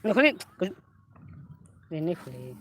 खोली नहीं खुली।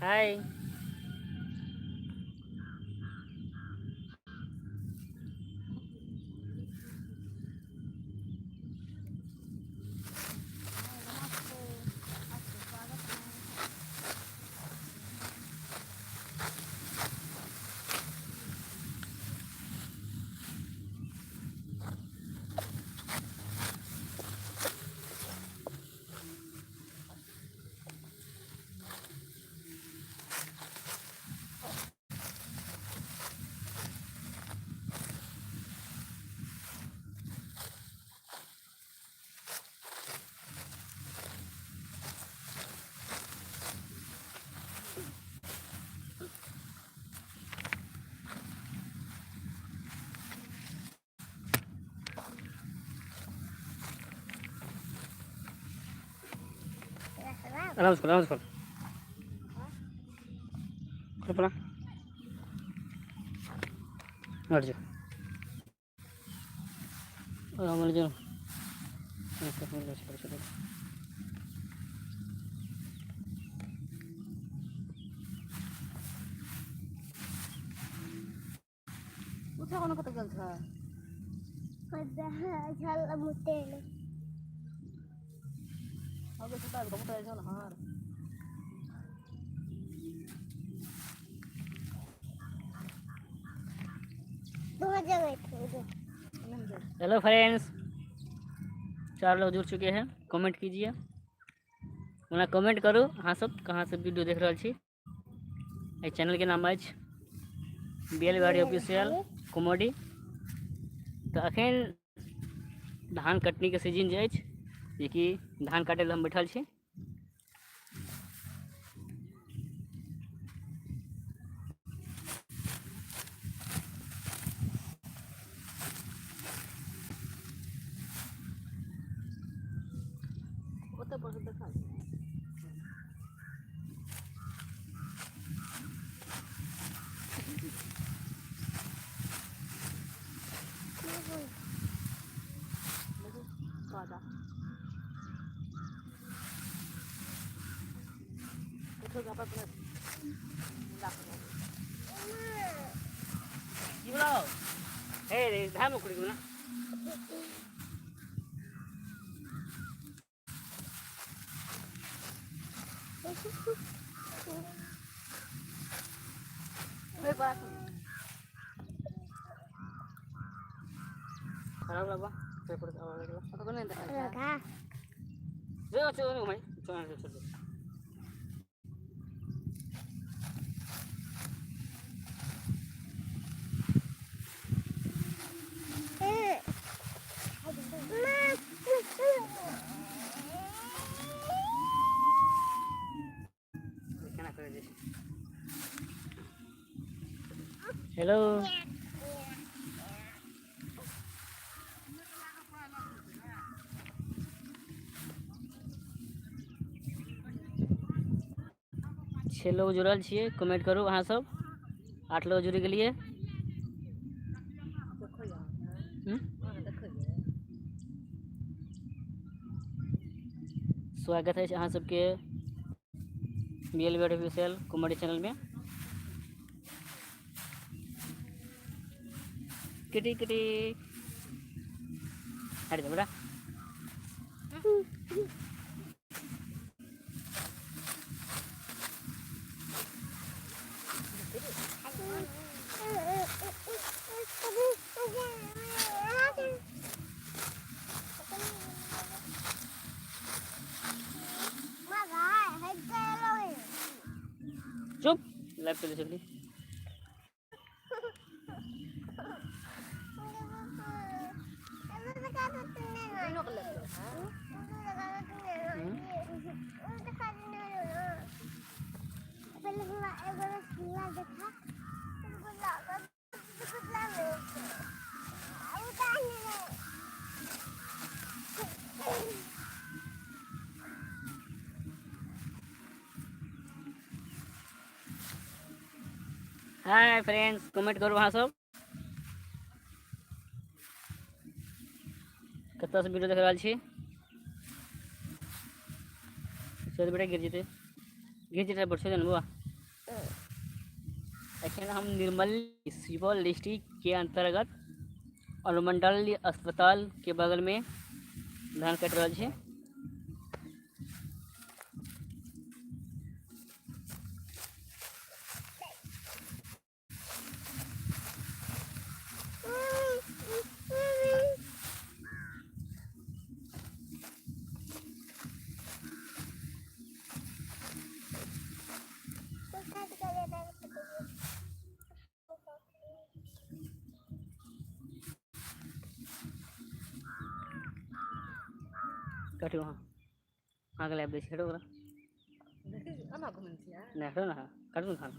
हाय। आराम से खोल, आराम से खोल, खोल पड़ा, हट जा। आराम से चलो। उठा कोनो कत गेल छ? झल मुतेल। अब सुता कम त छ न हार। दो जगह थे। हेलो फ्रेंड्स, 4 लोग जुड़ चुके हैं। कमेंट कीजिए, ओना कमेंट करू अहाँ सब कहाँ से वीडियो देख रहल छी। एहि चैनल के नाम अछि B L Bihari official comedy. तऽ अखन धान कटनी के सीजन जे अछि, जेकि धान काटै लए हम बैठल छी। ओतऽ पर से देखा। देखू बाजा उठो के अपन की बोलो हे रे, धान उखड़ गेल ना। खराब लगबा पेपर आवे लगला। ओतऽ नहि देखा। लगा। जे चलो भाई, चलो चलो। केना करे जे। हेलो, 6 लोग जुड़ल छियै, कमेंट करू अहाँ सब। 8 लोग जुड़ि गेलियै। स्वागत है अहाँ सबके B L B official comedy channel में। किटी किटी हट जा बेटा। चुप लाइव चलै छै। हाय फ्रेंड्स, कमेंट करू अहाँ सब कतऽसँ वीडियो देख रहल छी। चल बेटा, गिर जेतै, गिर जेतै, बरसो ने बौआ। एखन हम निर्मली सुपौल डिस्ट्रिक्ट के अंतर्गत अनुमंडल अस्पताल के बगल में धान काटि रहल छी। काटू अहाँ, अहाँके लाइव दै छी। हटो ओकरा। देखी, एना घुमै छियै। नहि, हटो ने, काटू ने धान।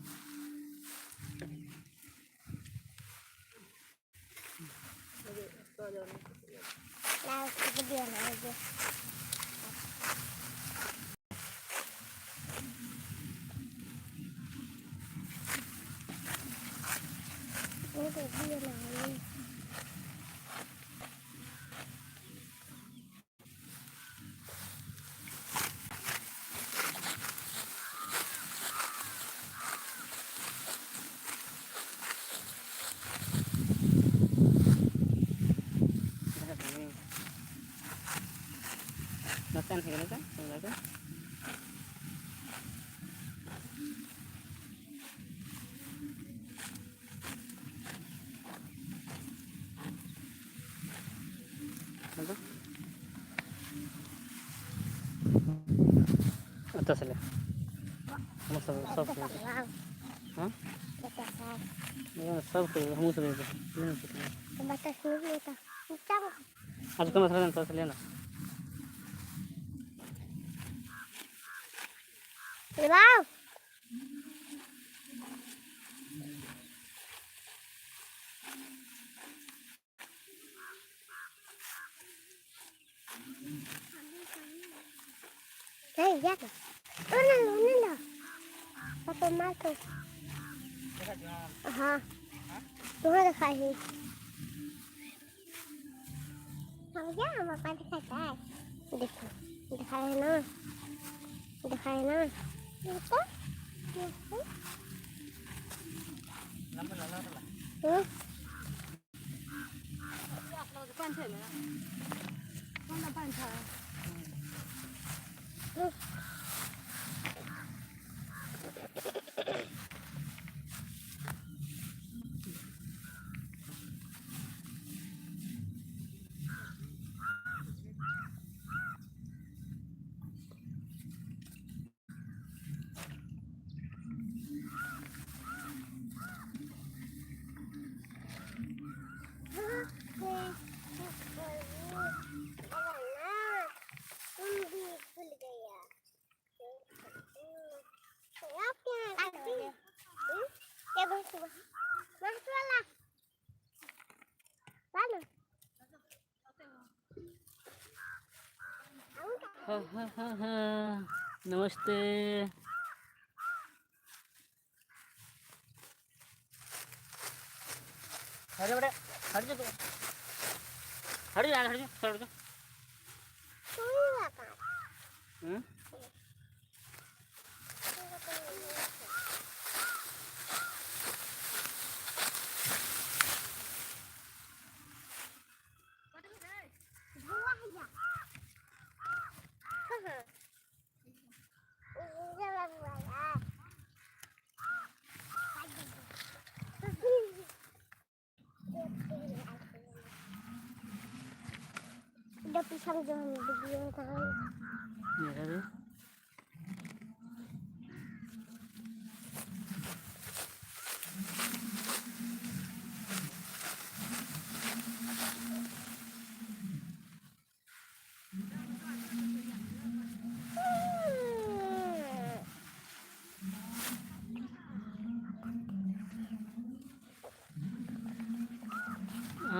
नुकसान है गेलै तऽ ओतऽ ले हम सब सब। हाँ, सब हमहूँ सब। आज कम थोड़ा लेना। वाओ। नहीं जा ना लो ना लो पापा मार तो। हाँ, तुम्हें दिखाई हम क्या पापा दिखाता है। देखो, दिखाए ना, दिखाए ना। देखो, देखो। हम्म। पानि छै ने, कोन पानि छै? हाँ हाँ हाँ हाँ, नमस्ते। हट बेटा, हट जा तू, हट जा, हट जा, हट जा। हम्म। पीछा में जो हम वीडियो में।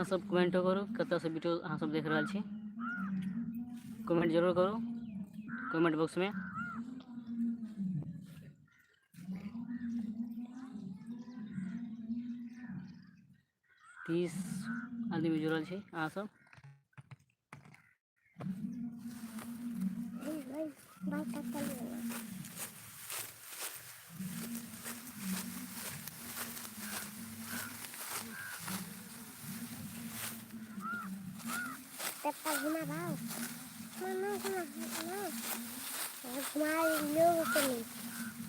अहाँ सब कमेंटो करू कतऽसँ वीडियो अहाँ सब देख रहल छी। कमेंट जरूर करू कमेंट बॉक्समे। 30 आदमी जुड़ल छी अहाँ सब।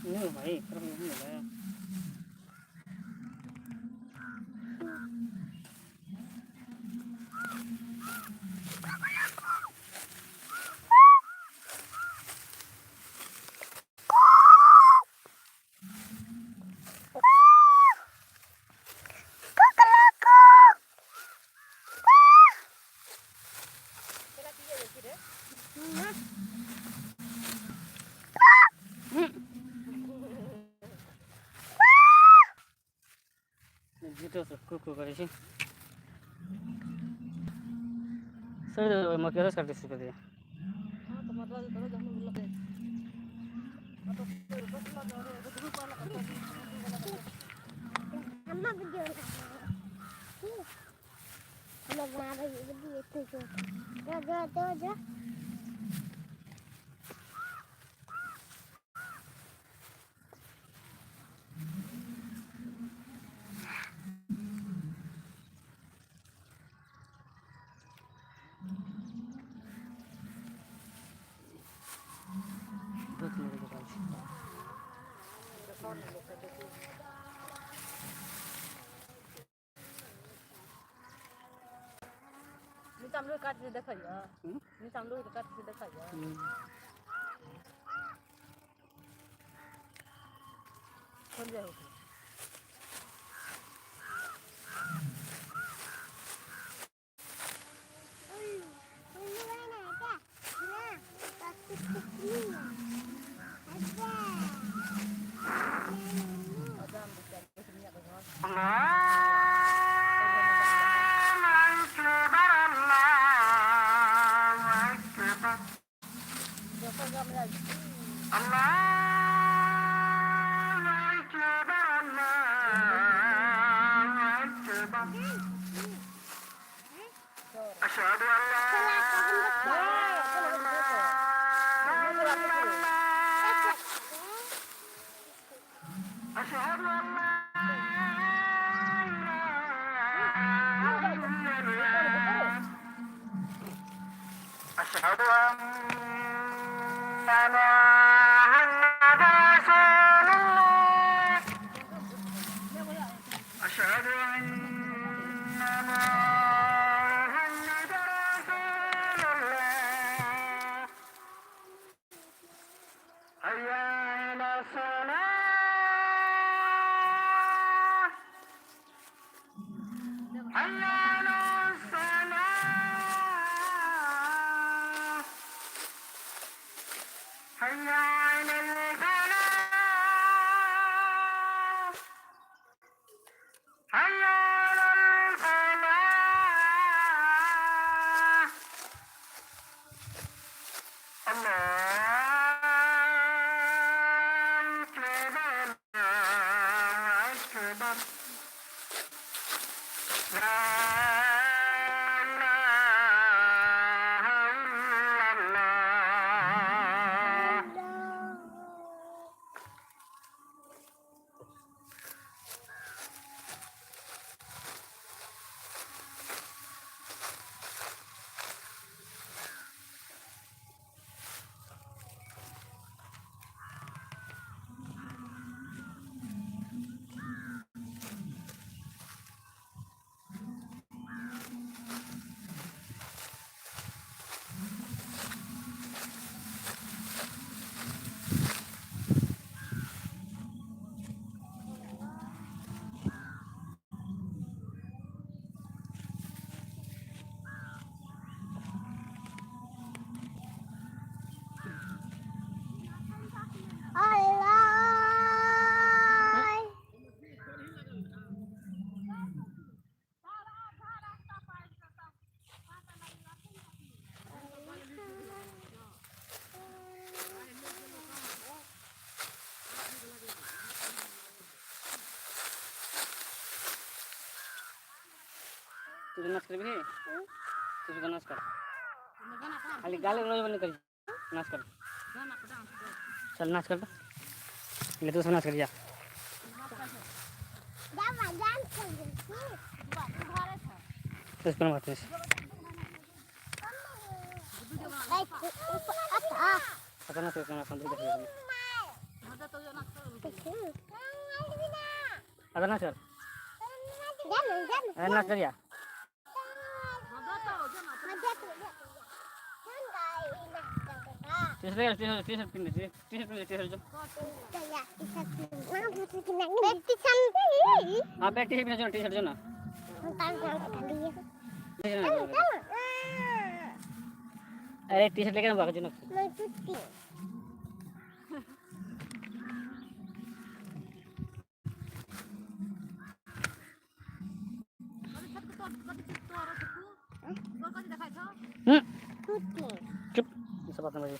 नहीं भाई, नहीं है। कुकु करै छी सर, मकेरस काटै छी कते। अम्मा वीडियो हम बना रही वीडियो तू जो जो जो जो। नीचामे लोक काटै छै देखैया? नीचामे लोक काटै छै देखैया? खोल जाए होतै। उल्लू बना क्या ना तो अच्छा। तू नाच करबी? तू नाच कर, खाली गाली रोज बंद कर, नाच कर, चल नाच कर, ले तू सब नाच कर जा। इस पर मत अच्छा नाच कर, नाच कर, अच्छा नाच कर, नाच कर या। टी-शर्ट टी-शर्ट पिन्ह, टी-शर्ट पिन्ह, टी-शर्ट जो हां पे टी-शर्ट पिन्ह जो, टी-शर्ट जो ना। अरे टी-शर्ट लेके ना भाग जो ना। चुप, ये सब बात नहीं।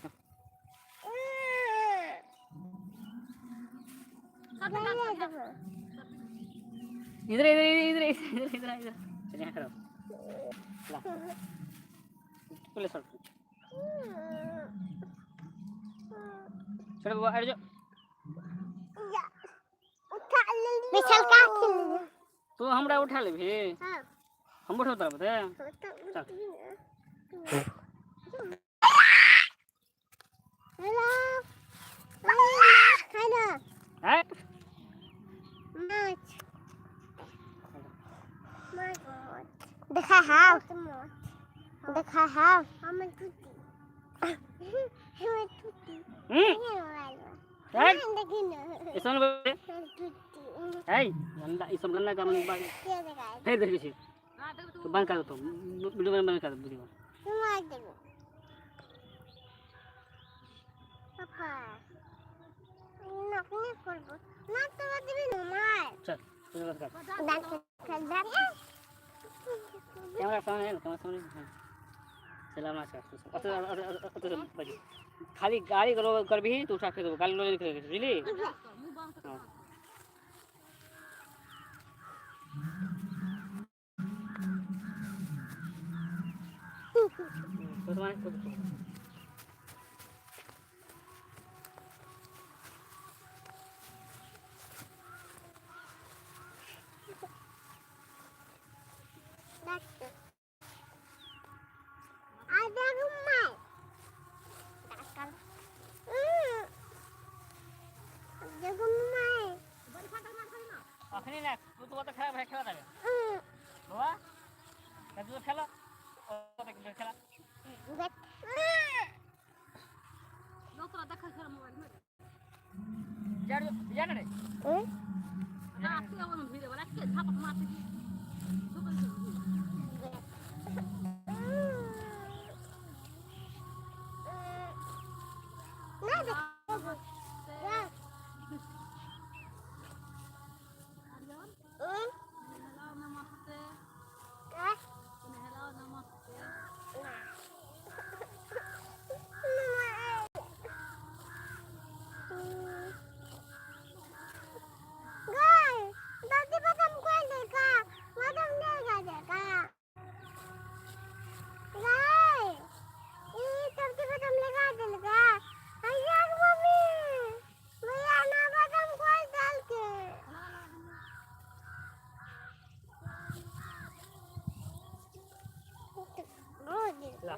इधर इधर इधर इधर इधर इधर चलिए, यहाँ करो ला पुलिस छोड़ छोड़ बाबा, अरे जो विशाल का खेल तू हमरा उठा लेबी? हां। हम उठो तब बते। चल। हेलो हेलो है माछ माछ देखा हाव, देखा हाव, हम टूटी, हम टूटी। हम्म देखी। इसमें ना है गंदा, ई सब गंदा काम नहीं। फिर देखी छी तो बंद कर दो, तो वीडियो बंद कर दो वीडियो। पापा না করবো না, তোমার দিবি না মার। चल तू बंद कर। ডান্স कर। कैमरा सामने है ना, कैमरा सामने। हाँ चला ना, अच्छा अच्छा अच्छा अच्छा। खाली गाड़ी करबी तो उठा के देबो, गाली रोज कर, बुझली? हाँ तो तुम्हारे अखनी ना तू तो खेला भाई, खेला जाबे बाबा, तू खेला खेला। जा जा रे। ला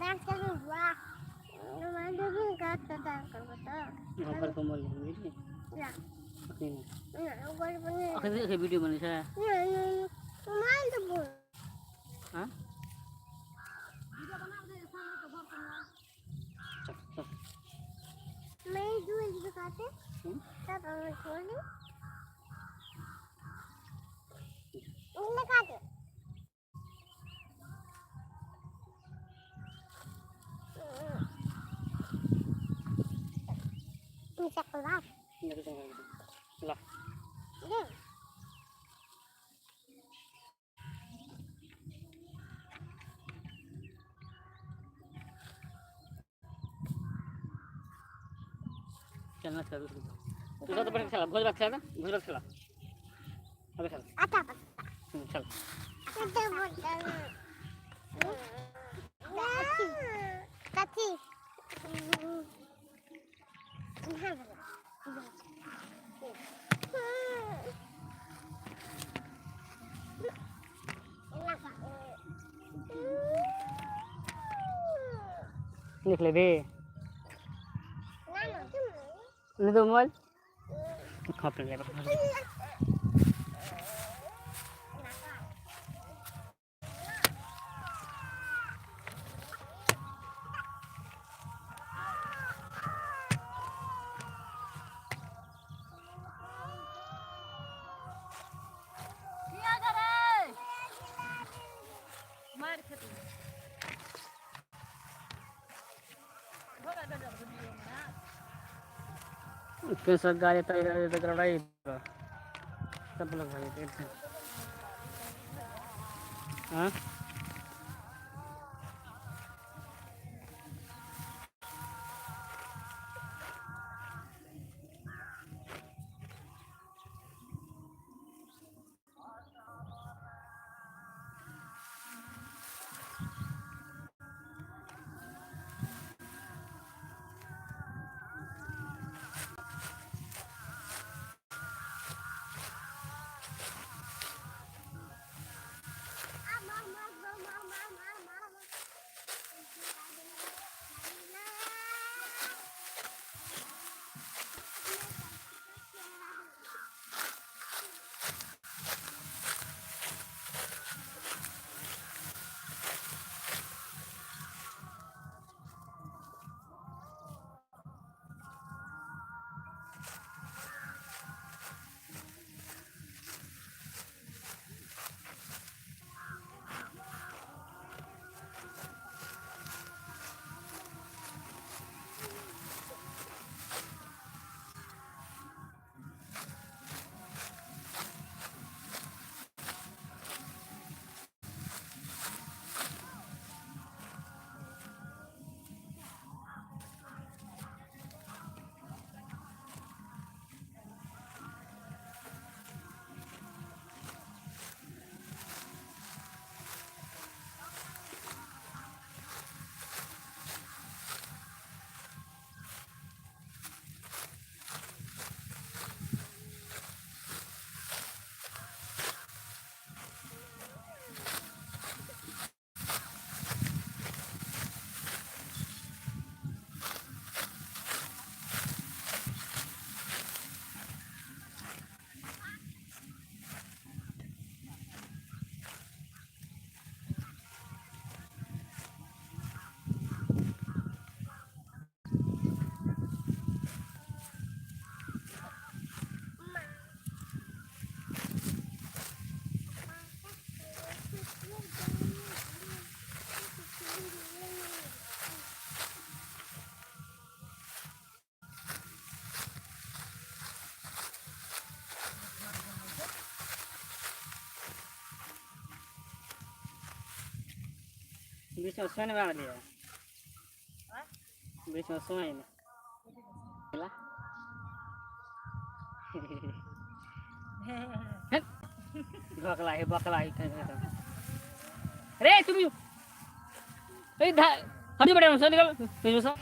डांस करूँगा घर को मोल बुझली? ना। अखनी ना। ना गल्प नहीं। अखनी अखनी वीडियो बनै छै। ना ना माल तो हां चल चल। मैं दूध दिखाते तब हम खोली लगा दे। ला चल नाच कर। तू सब तो खेला, भोज भात खेला ना, भोज भात खेला अबे, खेला। आता पत्ता। चल। कथी? लिख ले बे, ले दो मोबाइल, खा ले। किया करे मार खेती पैसा गाड़ी तो लड़ाई सब लोग भाई। हाँ, बीच में सोने बना दिया, बीच में सोए ना। बकला है, बकला है। रे तुम ए हम बड़े सो निकल बीच में सो।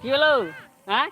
की হলো? হ্যাঁ,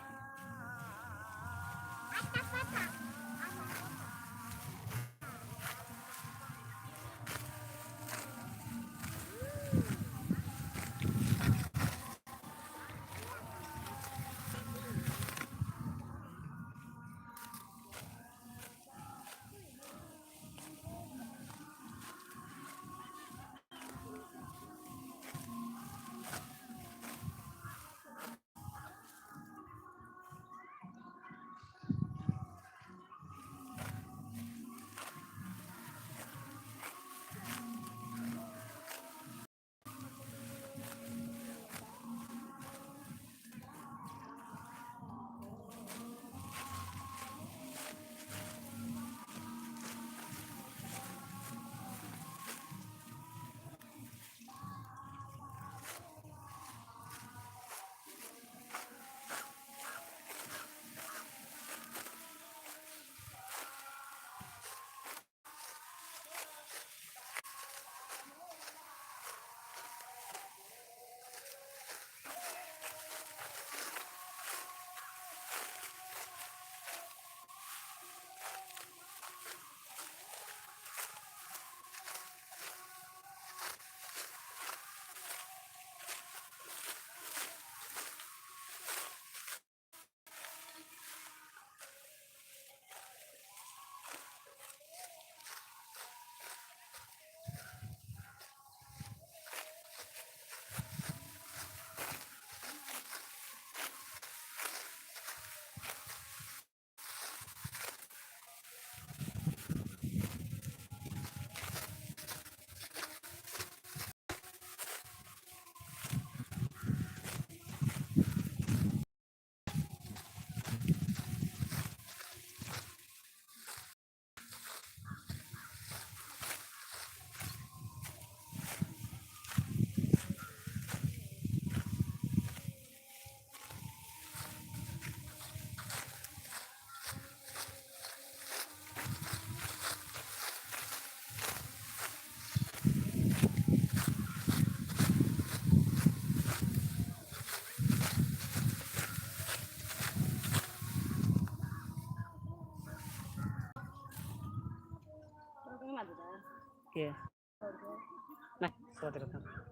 कहते रहता।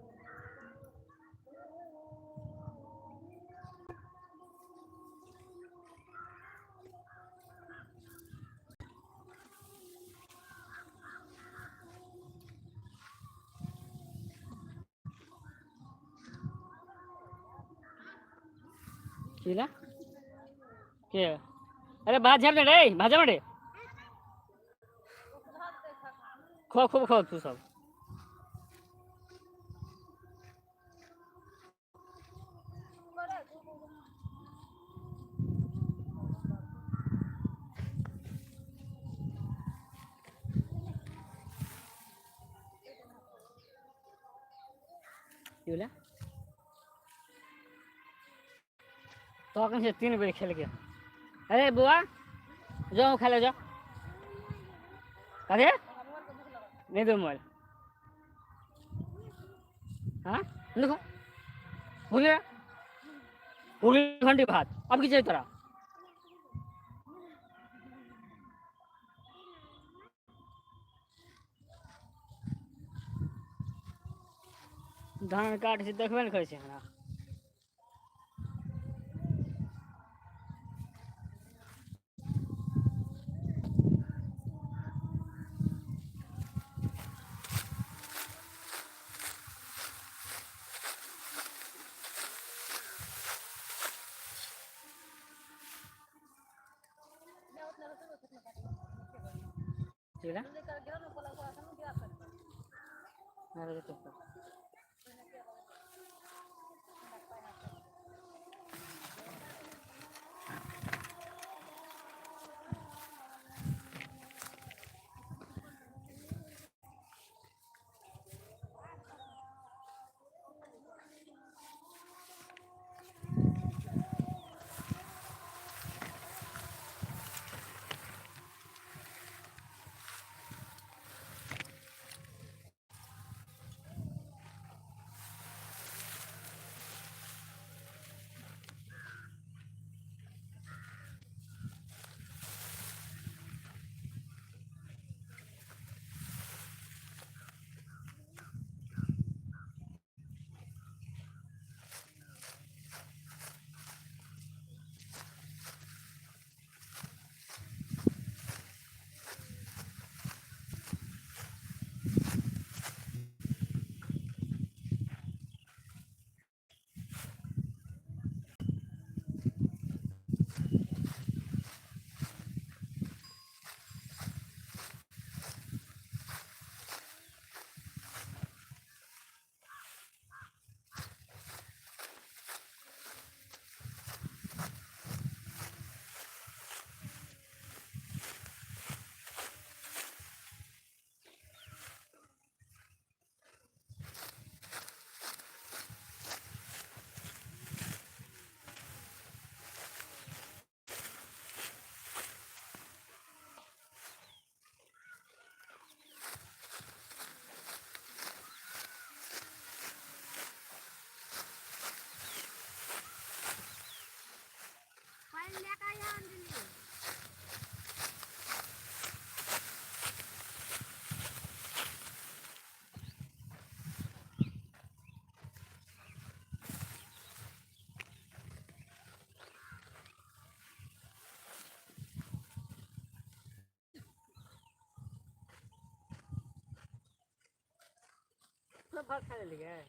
के अरे भात झाड़ रे, भात झाड़ रे, खो खूब खो तू सब। की तो से 3 बेर खेल के। अरे बुआ जाओ खा ले जाओ, अरे नहीं दो मोबाइल। हाँ देखो हो गया, हो गया घंटी भात, अब की चाहिए तोरा? धान काट से देखबे ने करै छै हमरा। सब भात खा लेलियै।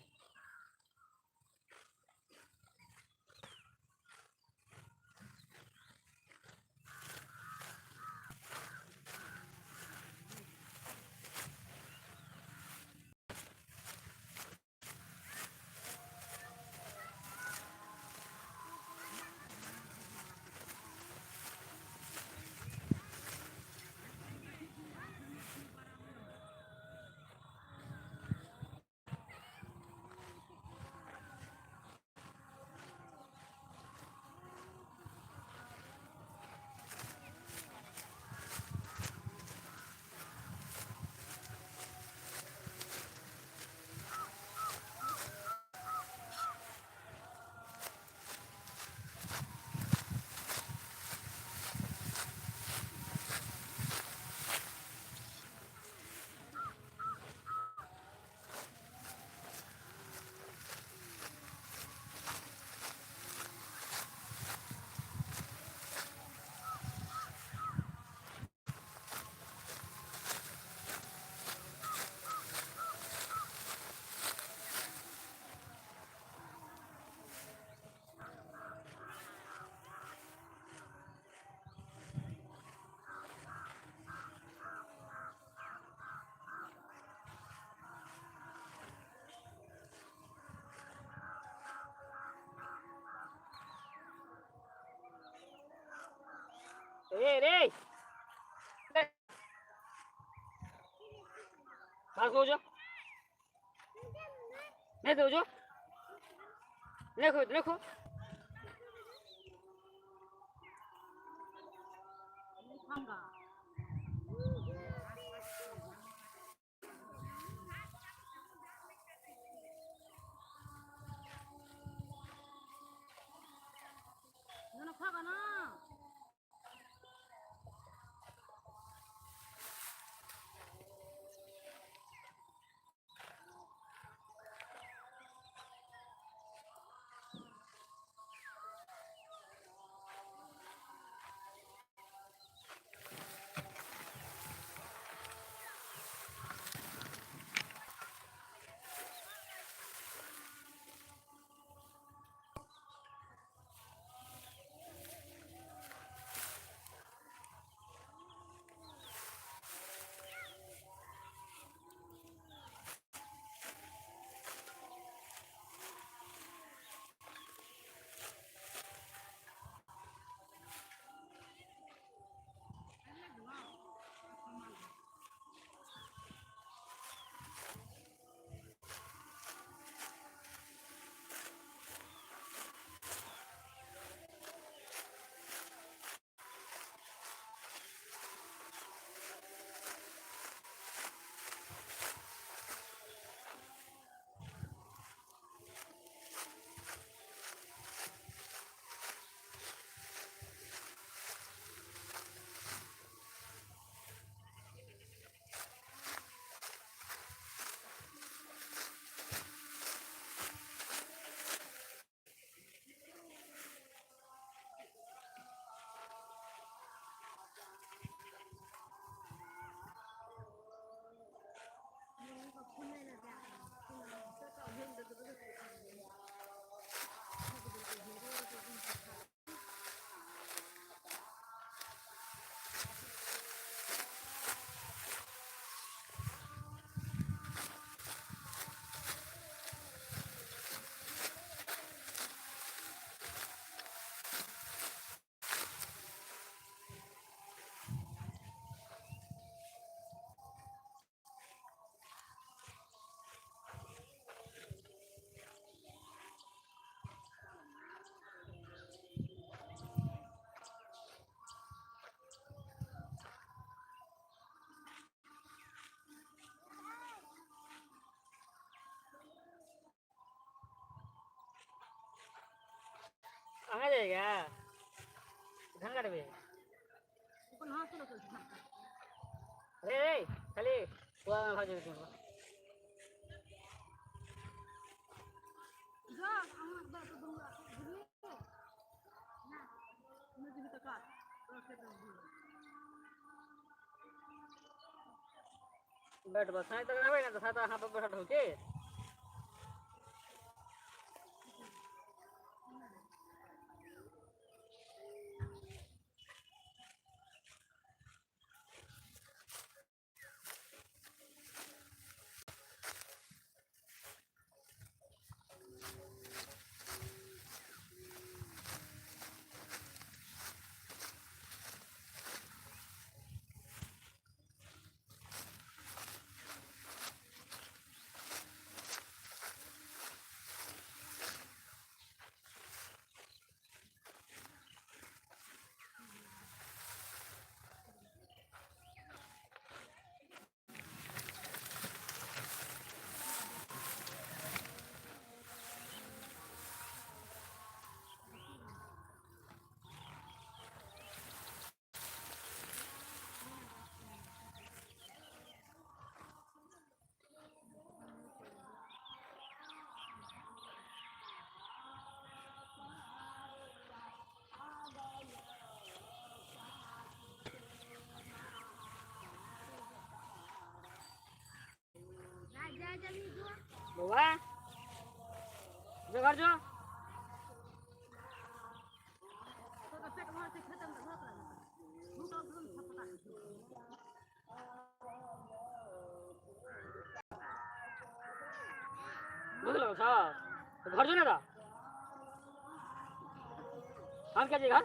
रे रे भागो जो नहीं दो जो देखो देखो कहाँ जाएगा धान काटबे रे रे खाली भाग बैठ बस साँझ तक आबै ना तो सात अहाँ पर बैठल रहू के। बउआ जो घर जो बुझलो छ घर जो न त हम क्या घर।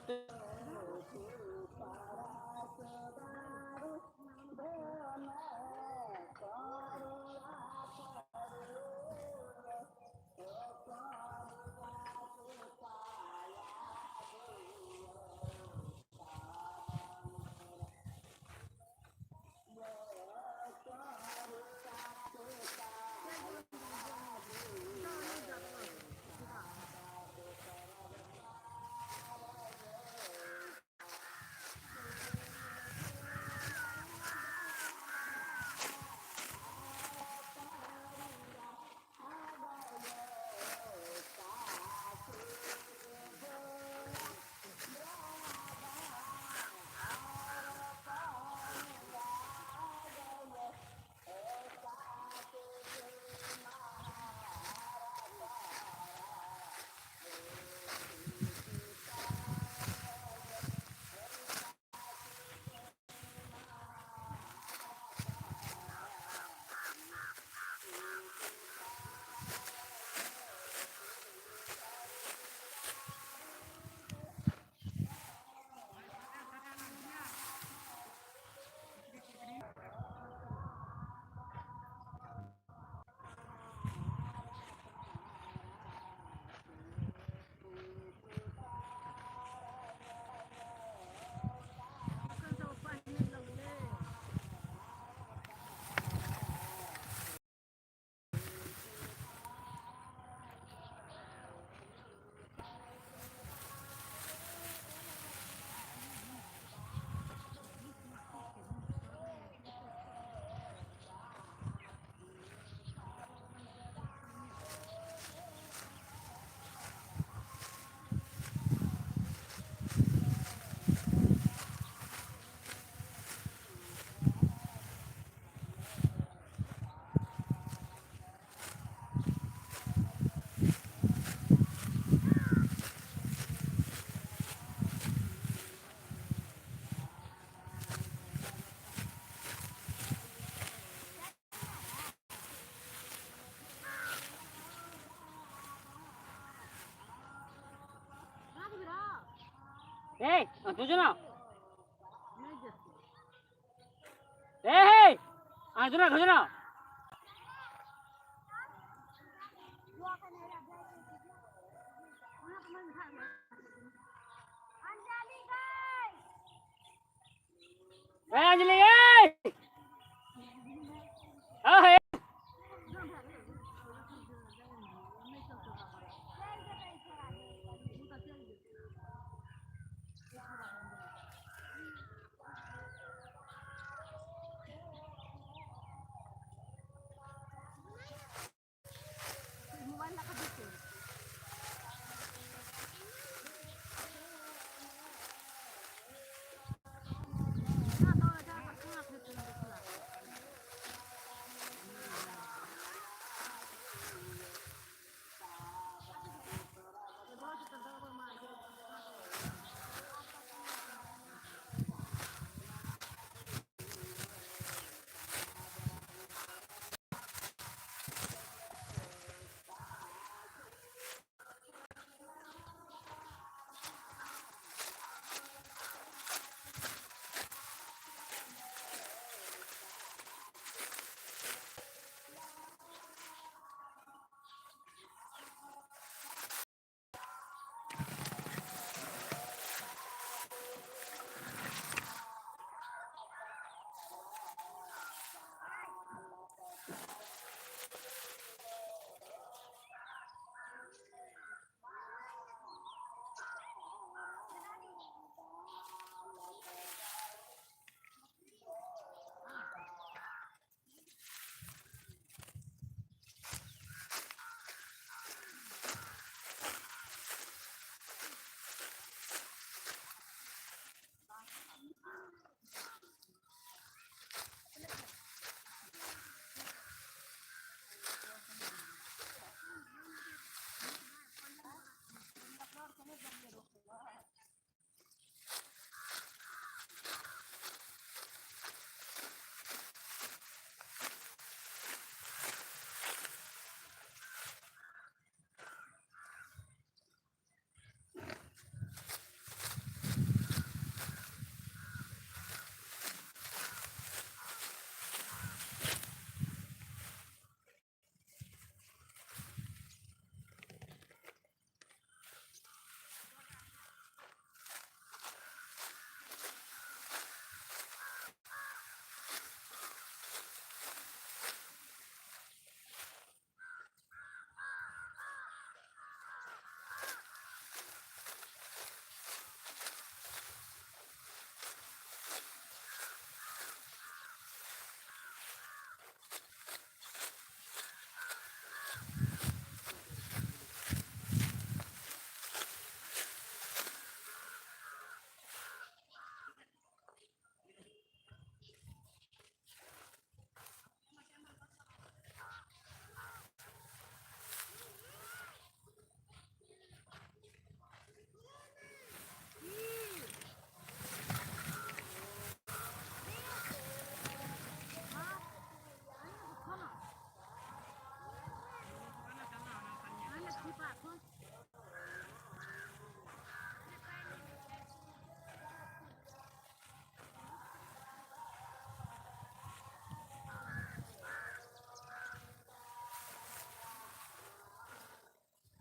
ए तुझो ना। ए हे आजुना घुजना। ए अंजलि ए आ हे।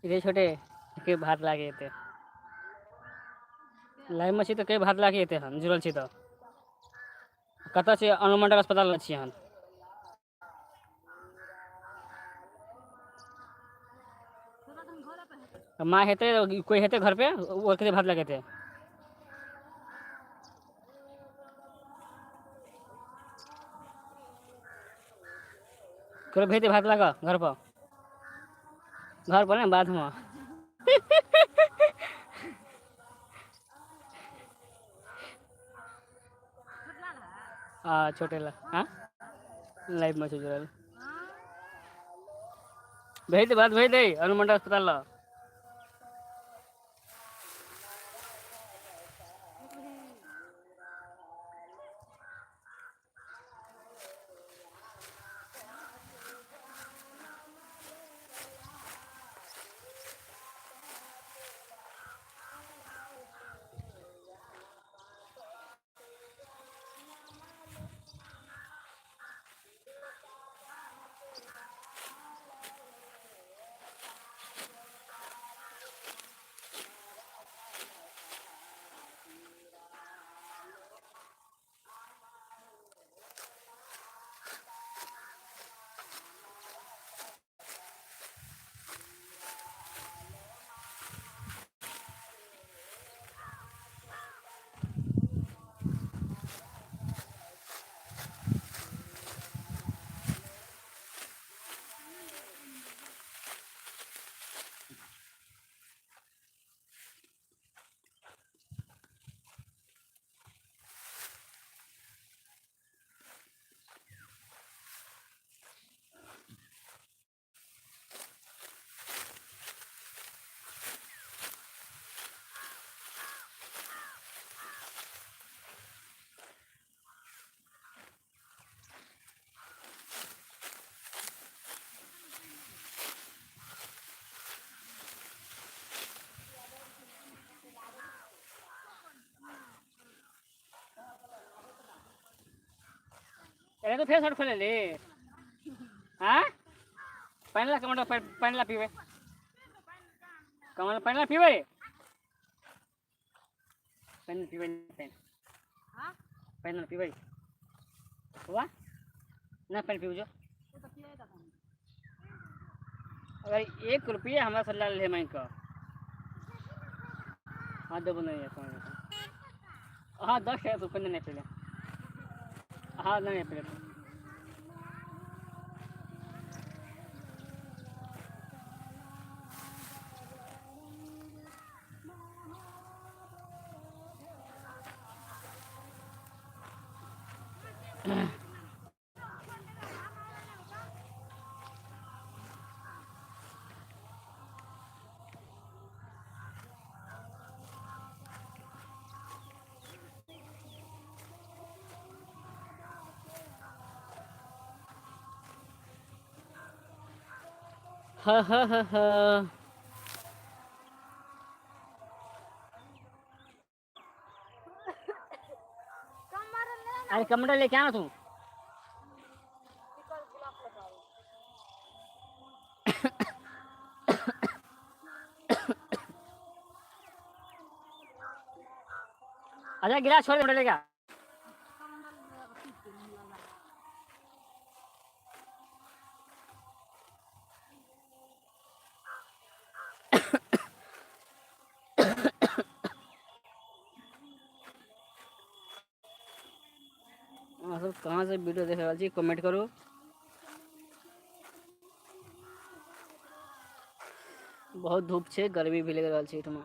इधर छोटे के भात लागे एते लाइव में छी तऽ के भात लागे एते हन जुड़ल छी तऽ कतऽ छी? अनुमंडल अस्पताल छी हन। माँ हेतै, कोई हेतै घर पे, ओ के भात लगेतै। केकरो भेजतै भात लऽ कऽ घर पर, घर पर ने बादमे। हाँ छोटे ला। हाँ लाइव में जुड़ल। भेज दे भात, भेज दे अनुमंडल अस्पताल ला। अरे तो फेर शर्ट खोले ले। हाँ पानि ला कमंडल, पानि ला पीबै, कमंडल पानि ला पीबै, पानि पीबै, पानि पानि ला पीबै। वाह ना पानि पीबू जो। अगर 1 रुपया हमरा से ले मांगि कऽ, हाँ देबो नहीं है। हाँ 10 टाका तू नहीं पीले, हाँ नहीं पीले। हाँ हाँ हाँ हाँ अरे कमरा लेके आना तू। अच्छा गिलास छोड़ दे, लेके आ। अहाँ सब कहाँ से वीडियो देख रहल छी कमेंट करू। बहुत धूप छै, गर्मी भी लग रहल छै एहिठमा।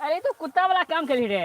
अरे तो कुत्ता वाला काम कर रे।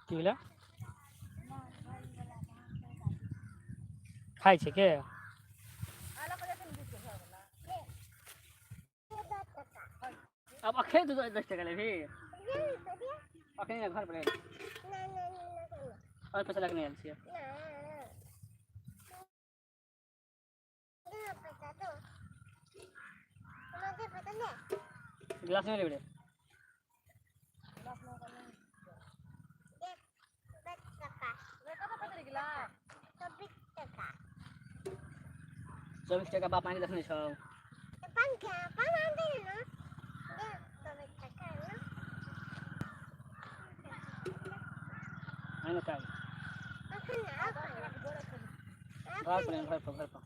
की भेलै? खाइ छै के? अब अखन तू 10 टका लेबही? अखन घर पर और पैसा लगने आयल छियै। गिलास नहीं लेबे रे? 24 टका बाप मांगि रखने छौ। घर पर घर पर घर पर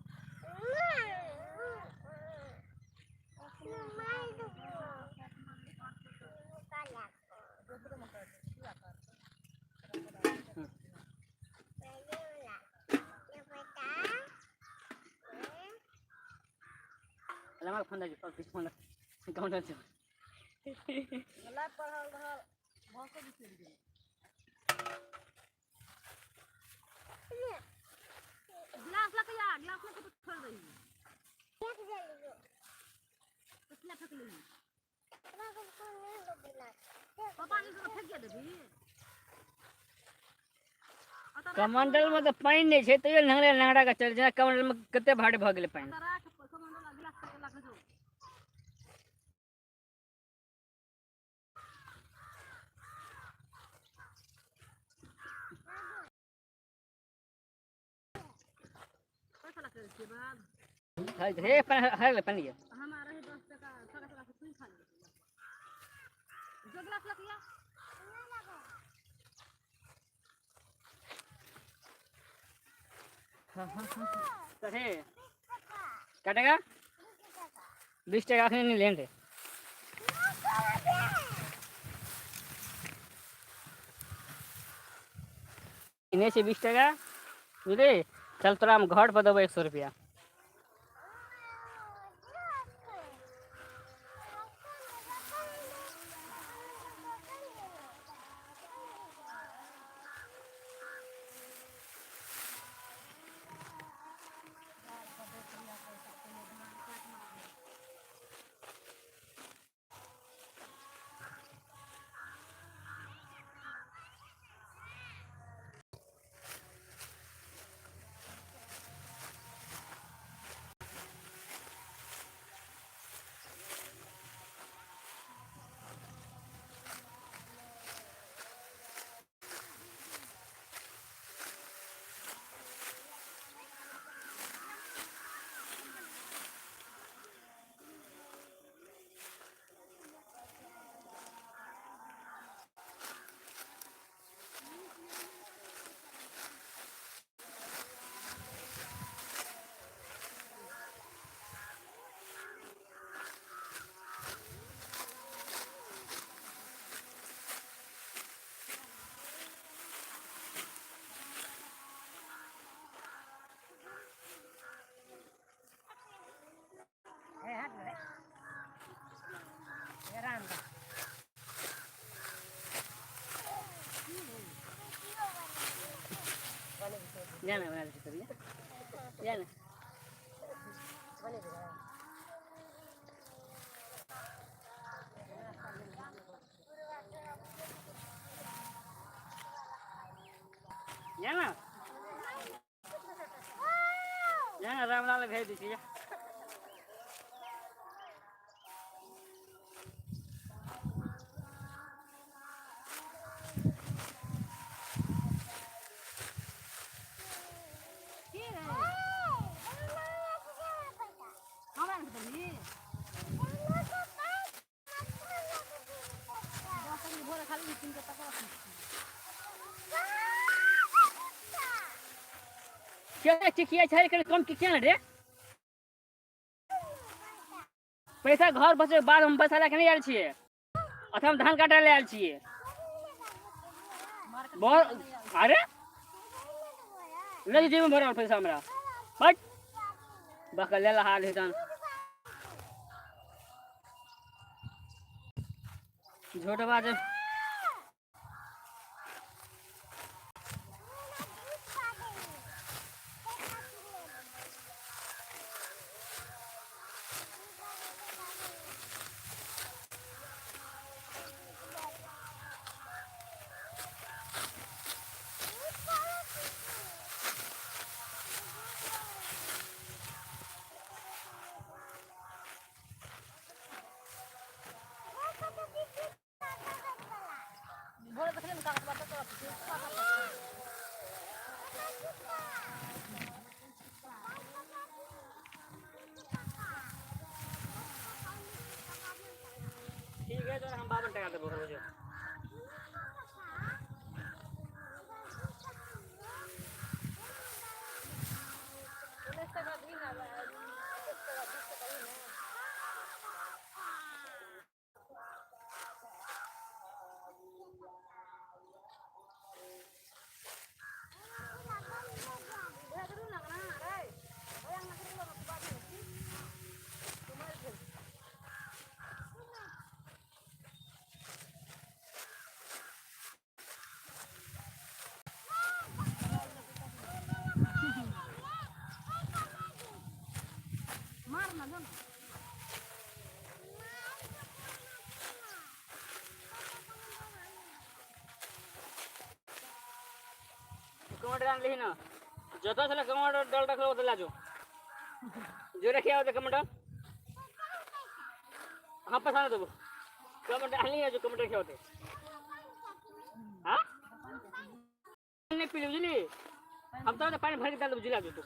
फोन फोन गिलास लके आ, गिलास लके तो छोड़ दही। कितना फेंक लेही? पापा ने तो फेंक देबी। कमंडल में तो पानि नहीं छै तैयो नंगरे नंगरा के चल जेना कमंडल में कते भारी भ गेलै पानि। राख कमंडल गिलास तक लके जो। पैसा लके के बाद हे हर पानी लिया। हमारा रहे 10 टका 6 टका से सुन खा ले जो गिलास लकिया। हे काटेगा 20 टका अखनी नहीं लेन रे। इन्हें से 20 टका बुझले, चल तोरा हम घर पर देबो 100 रुपया। जाना बना दे करिए जाना। जाना जाना रामलाल भेज दीजिए। क्या चिकिया छै कर कम किया रे पैसा घर बचे बाद हम पैसा लए के नहीं आयल छियै, अथवा हम धान काटे ले आयल छियै। बहुत अरे ले जेबे भरल पैसा हमरा बट बकल ले हाल हेतन झूठ बाजे। ठीक है तो हम 52 टका देबो रोज। कमर डाल ली ना जतो छले कमर डाल रखलो ओतऽ लाजो जो रखिया ओतऽ कमर डाल। हाँ पैसा ना देबो कमर डाल ली जो कमर रखिया ओतऽ। हां नहीं पी बुझली हम तो पानी भर के डाल बुझला जो तो।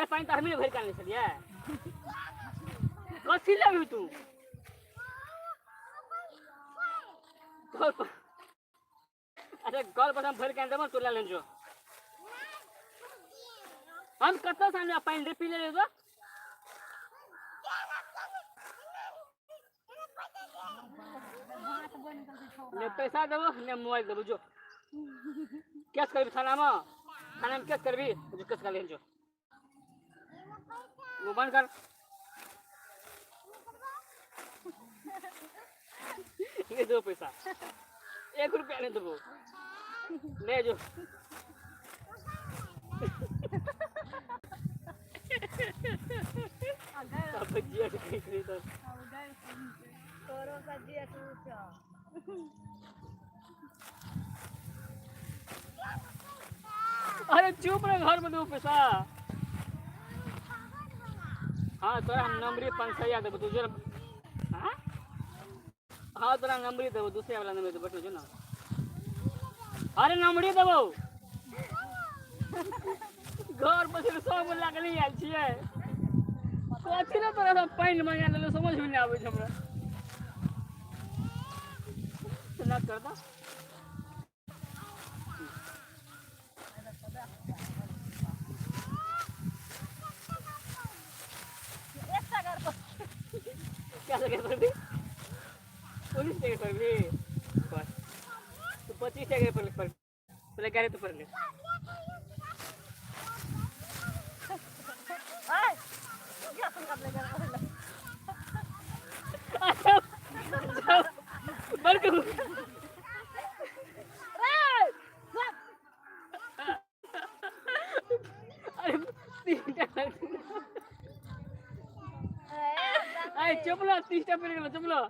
अरे पानि तऽ हमही ने भरि कऽ आनने छलियै। कथी लेबही तू? तोहर अच्छा गल पर हम भरि कऽ आनि देबौ, तू लए लेने जो। हम कतऽसँ आनबै पानि रे? पी ले तो। ने पैसा देबो ने मोबाइल देबो। जो केस करबी थानामे, थानामे केस करबी। जो केस कर ले जो, वो बंद कर। नहीं दो पैसा, एक रुपया नहीं देबो। ले जो। अब जिया के कहीं तो तोरो सब्जी तू। अरे चुप रह, घर में दो पैसा। हाँ, तोरा हम नंबरी 500 देबो, तू जो। हाँ हाँ, तोरा नंबरी देबो, दूसरे वाला नंबरी देबो, बैठो जो ना। अरे नंबरी देबो। घर पर से सब लागल आयल छियै। कथी ने तोरा सब पानि मंगा लेलो, समझ में नहि आबै छै हमरा। ना कर दो। क्या लगे पर भी? 19 टका पर भी बस तो 25 टका पर पर पहले गाड़ी तो पर ले। आय क्या सुन ले। अच्छा जाओ, बंद करो। रे सब। अरे तीनटा, अरे चुप लो, 30टा पेड़ गेलो, चुप लो।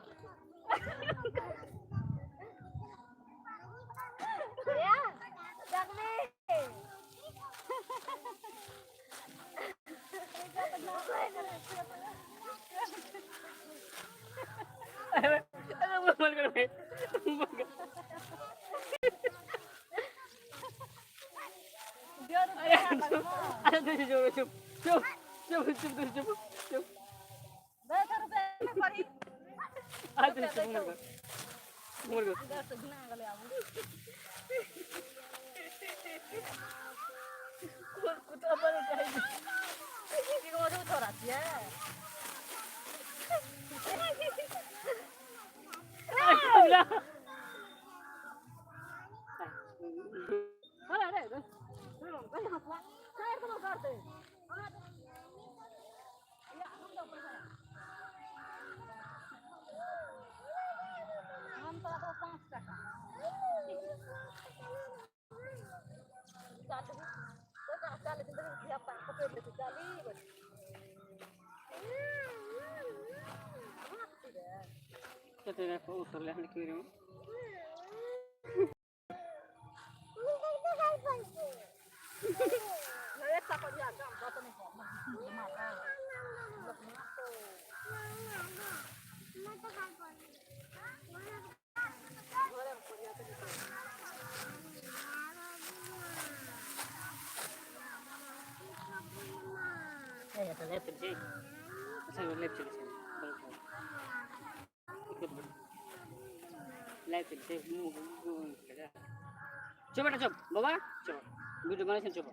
या जगमे। अरे अरे, वो बंद करो भाई, बंद कर। अरे चुप, अरे तुझे चुप चुप चुप चुप चुप चुप चुप चुप। 10 रुपया पड़ी। अरे तुझे चुप मत कर, मत कर। 10 घिना गेलै आबू। कुत्ता बन जाइ की मधु छोरा छियै। अरे चुप ना। अरे अरे अरे। करतै। हम तोरा देबौ 5 टका। 40 टका 40, देखी धिया पुता पकड़ि लै छै 40। कते रे उतर ले की रे? एकटा पर जा काम कत नहि कर। ए तो लेफ्ट चल। अच्छा, लेफ्ट चल चल, लेफ्ट चल। मुंह चुप बेटा, चुप बाबा, चुप। वीडियो बनाई, चुप।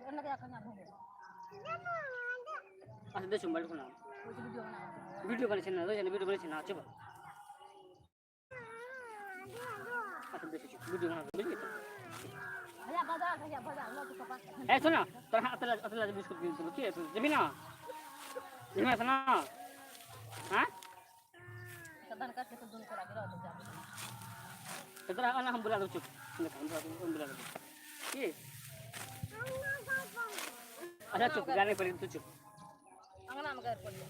अच्छा देखो, मोबाइल खोला। वीडियो बनाई ना, रोज वीडियो बनाई ना। चुप। अच्छा देखो, चुप, वीडियो बना, बुझली तो। भैया बाजार, भैया बाजार लऽ के पापा। ए सुन ना, तोरा अतला अतला बिस्कुट दिन तो के जबी ना, जबी ना सुना। हां। सदन करके तो दुनू कोरा गिरा दे जाबे। तो तोरा आना, हम बुला दो। चुप, हम बुला दो की। अच्छा चुप, गाने पर तू चुप। अंगना में गारि पड़िया।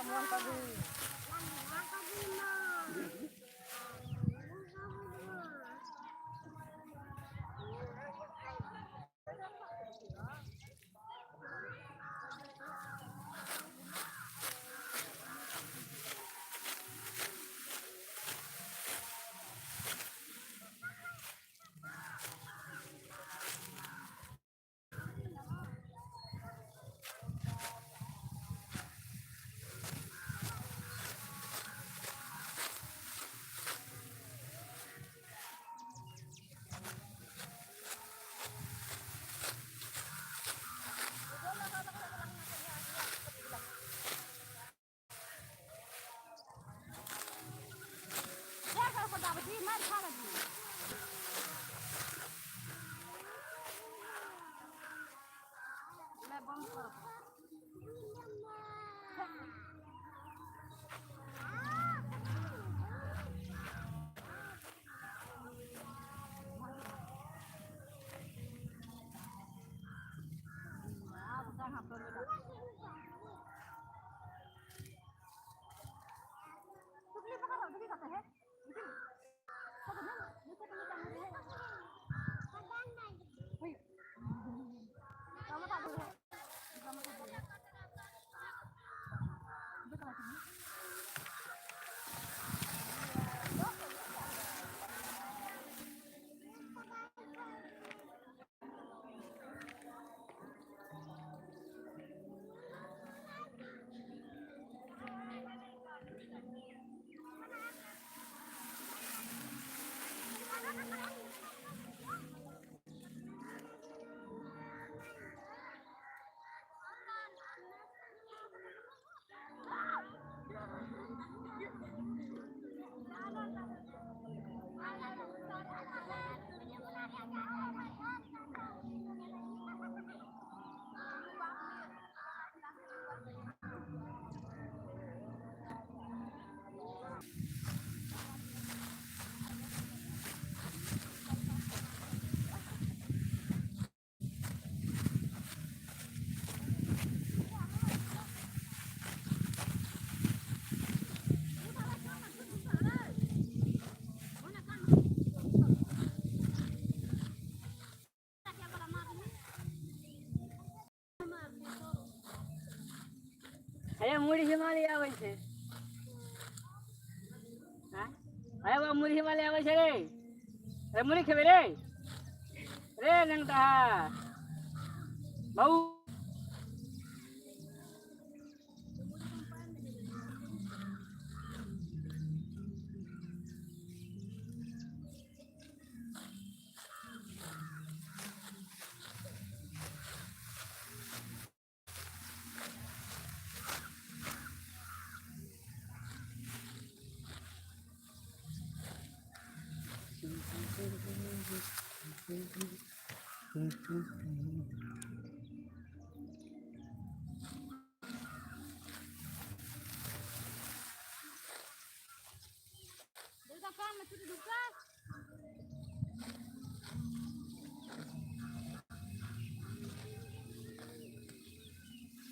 मोन कभी। मुरही मारी आबै छै। अरे बा मुरही वाले आबै छै रे। रे मुरही खेबै रे। रे नंगटा बहू।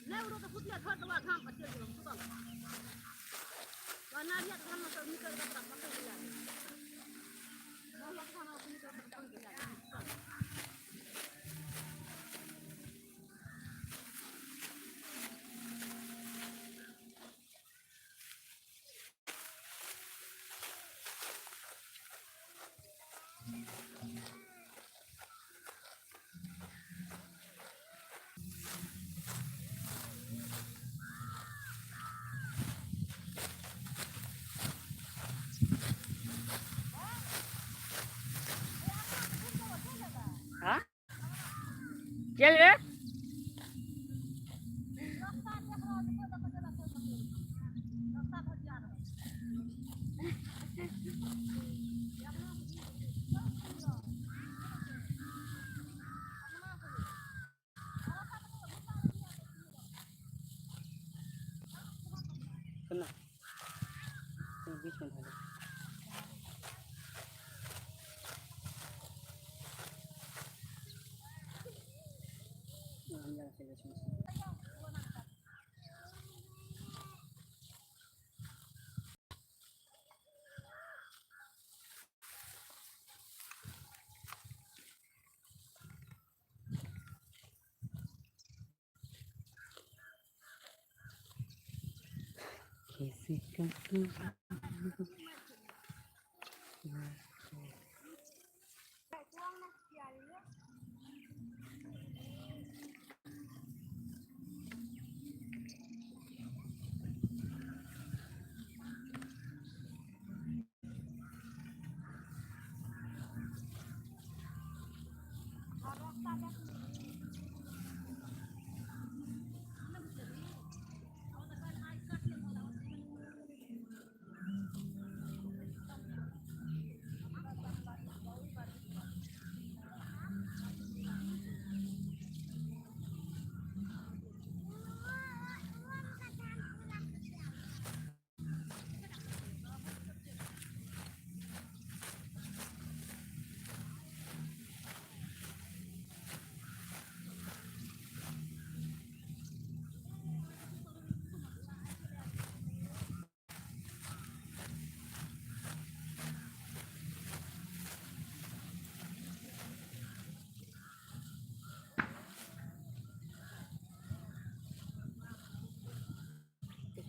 नहि उड़ो तऽ सुतले घर तऽ घाम पर चलि गेलहुँ सुतल। नारियल घाममे सब निकलि कऽ ओकरा पकड़ि लए गेल। महुआक घाममे निकलि कऽ पकड़ि लए गेल। हाँ चल रे। सुनना बीच में डालो। हम जरा से बीच में से। किसी का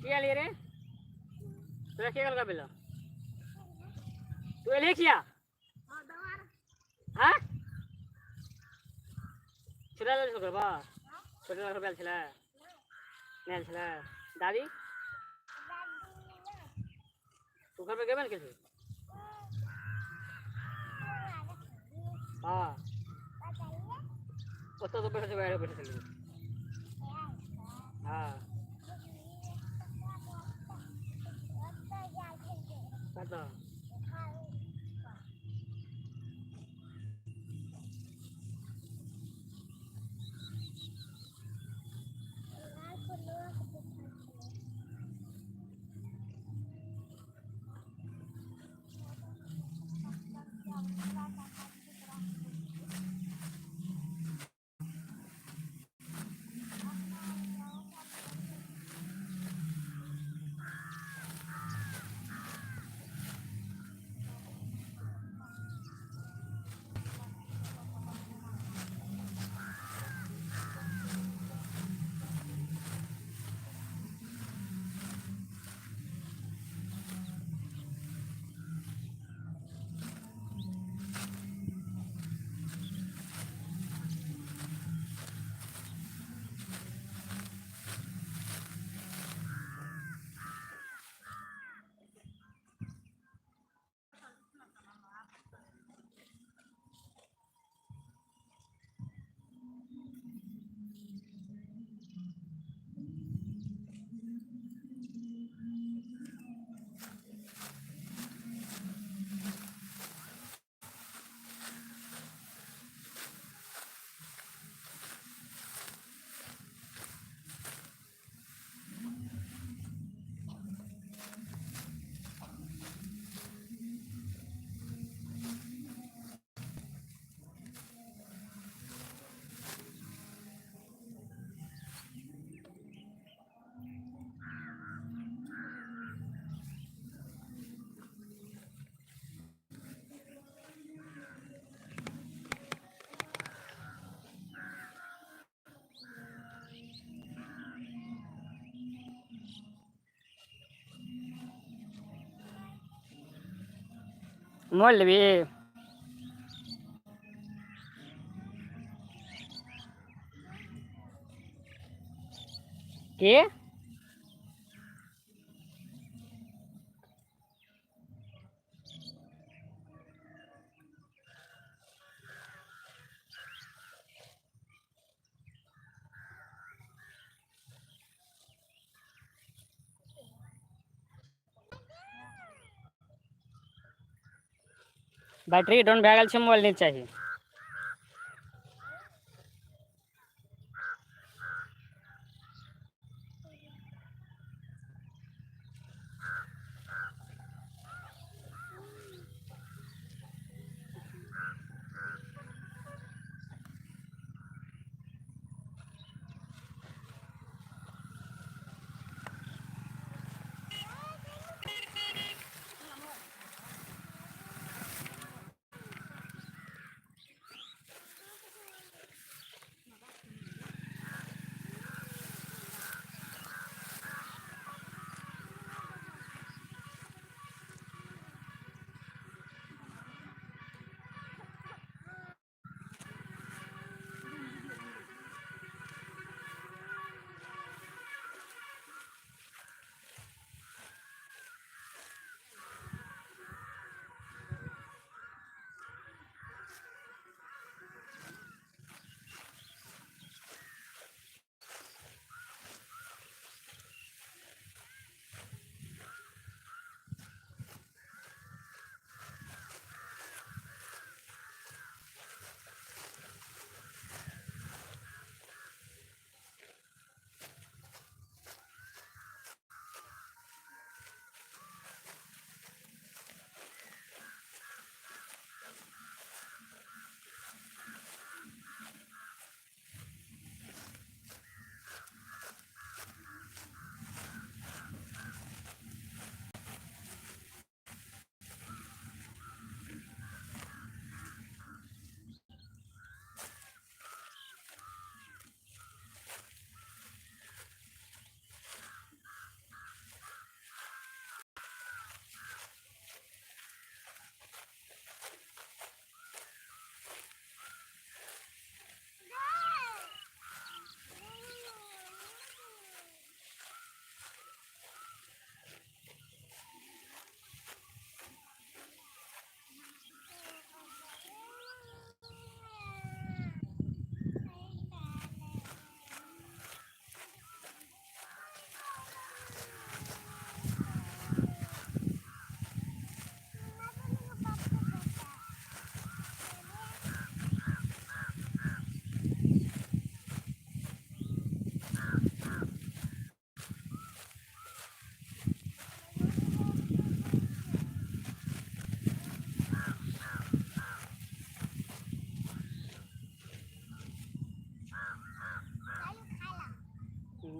किया ले रे तोरा के गल बेला तू एले किया? हां छोटा लाल छोकरा बा छोटा लाल बेल छला नहीं छला दादी तू घर पे गेबन के छे? हां ओतऽ तो बैठे बैठे बैठे छलियै। हां कतऽ? मोबाइल लेबही? के बैटरी डाउन भए गेल छै, मोबाइल नहि चाही।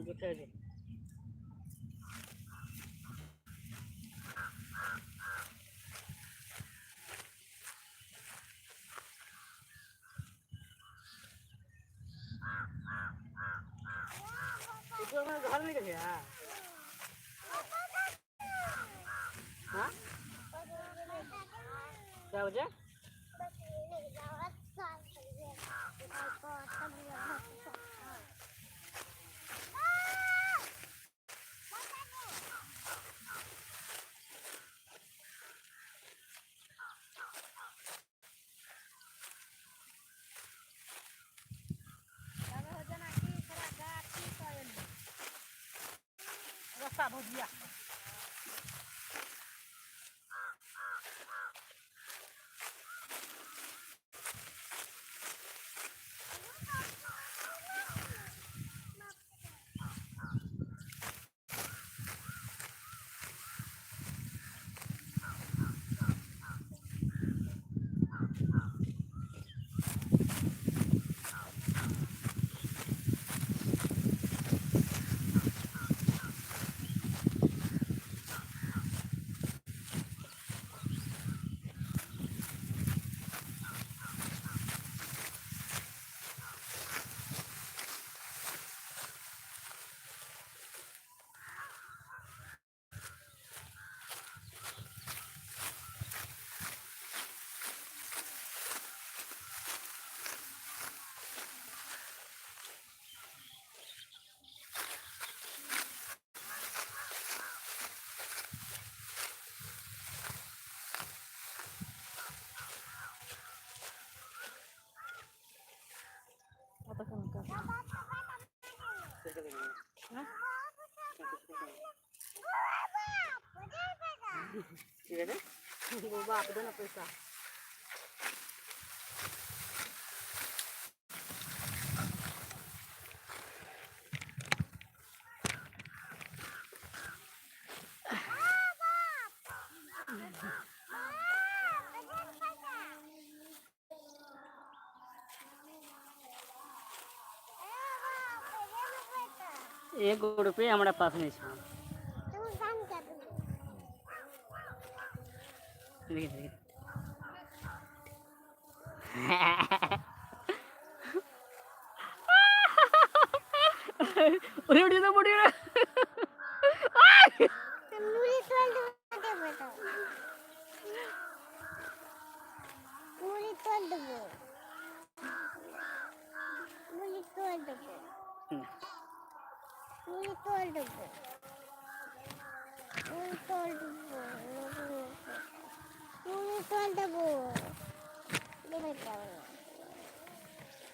কোথায় আছে? घर में गए हाँ क्या बजे? भुजिया की भेलै? बाप दे ना पैसा। एगो रुपया हमरा पास नहि छै। देखी देखी, उड़ी उड़ी तो उड़ी। মুড়ি তোল দেবো, মুড়ি তোল দেবো, মুড়ি তোল দেবো, মুড়ি তোল দেবো, মুড়ি তোল দেবো, দেবে